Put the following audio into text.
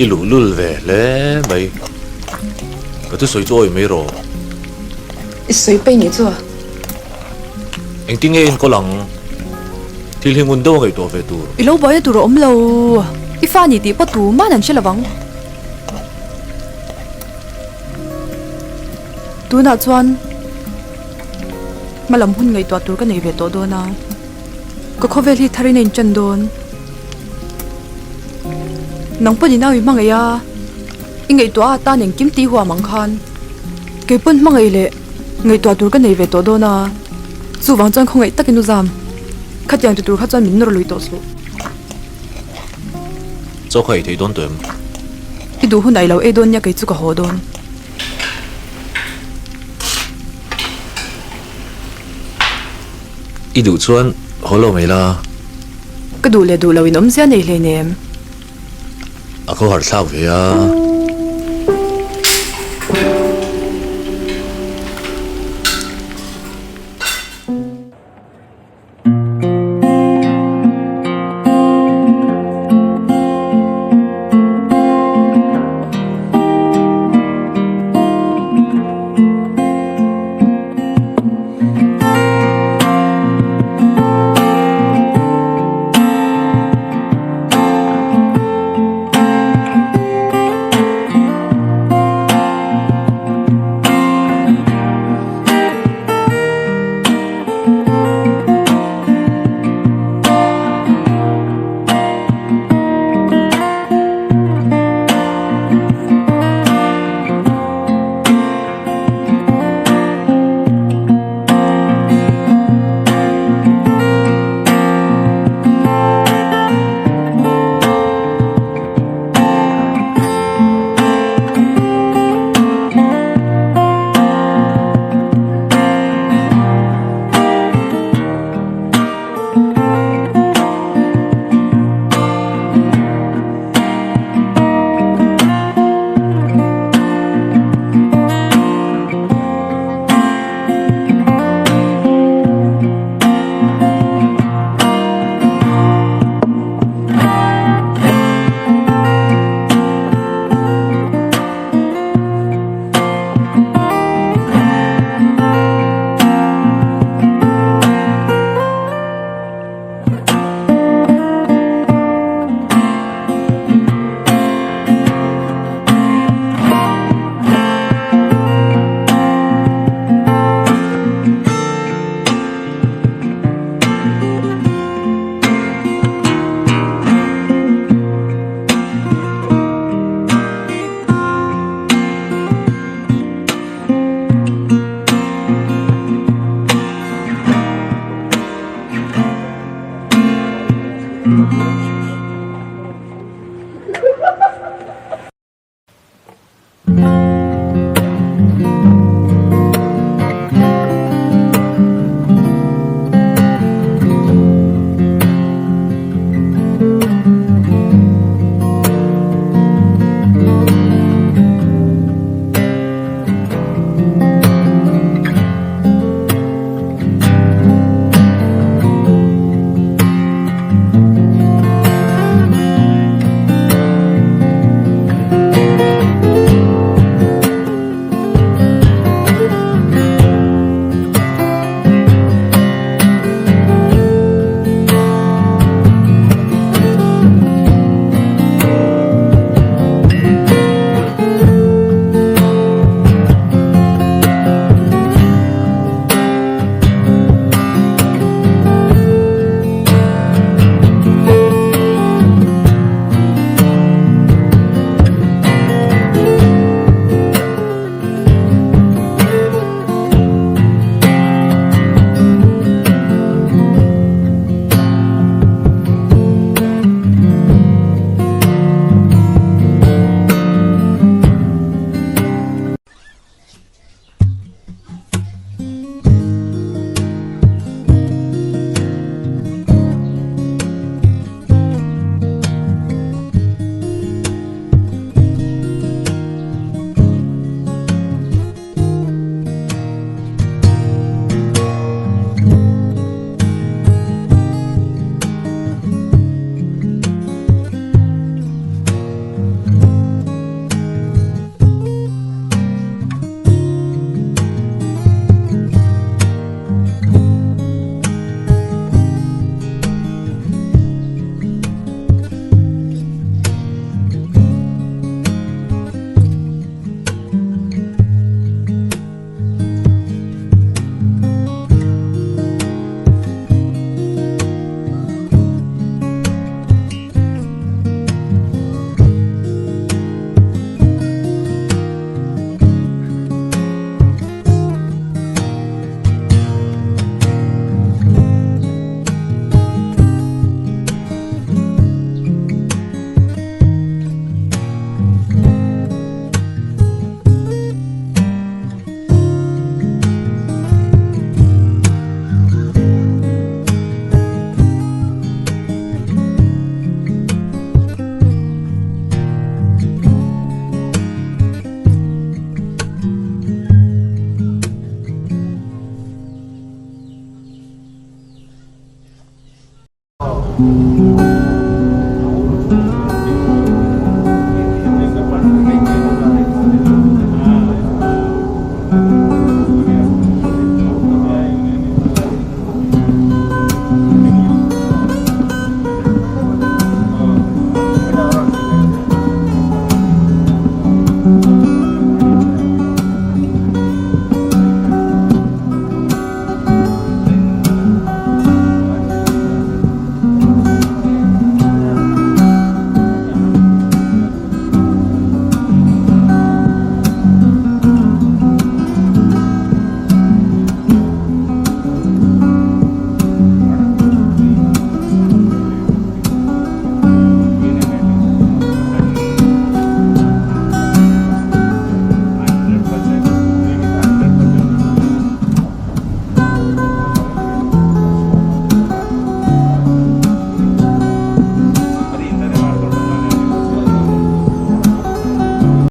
I luhlul ve hle mai. Ka thusawi chu awi mai rawh. I sawi pei nih chu a. Engtin nge enkawl ang? Thil hi ngun deuh a ngaihtuah ve tur. I lo buaina tur a awm lo. I fa ni tih pawh tuman an hre lo vang. Tunah chuan hmalam hun ngaihtuah tur ka nei ve tawh dawn a. Ka khawvel hi tharin a inṭan dawn. Nang pawn i nau i hmangaih a, i ngaihtuah a tan engkim tih huam ang khan kei pawn hmangaih leh ngaihtuah tur ka nei ve tawh dawn a, chuvang chuan khawngaih takin u zam. Khatiang ti tur kha chuan min nawr lui tawh suh. Chaw kha ei thei dawn tawh em? I duh hun ai lo ei dawn nia kei chu ka haw dawn. I duh chuan haw lo mai la. Ka duh leh duh lo in awmzia nei hleinem. A khaw harh thlak ve a.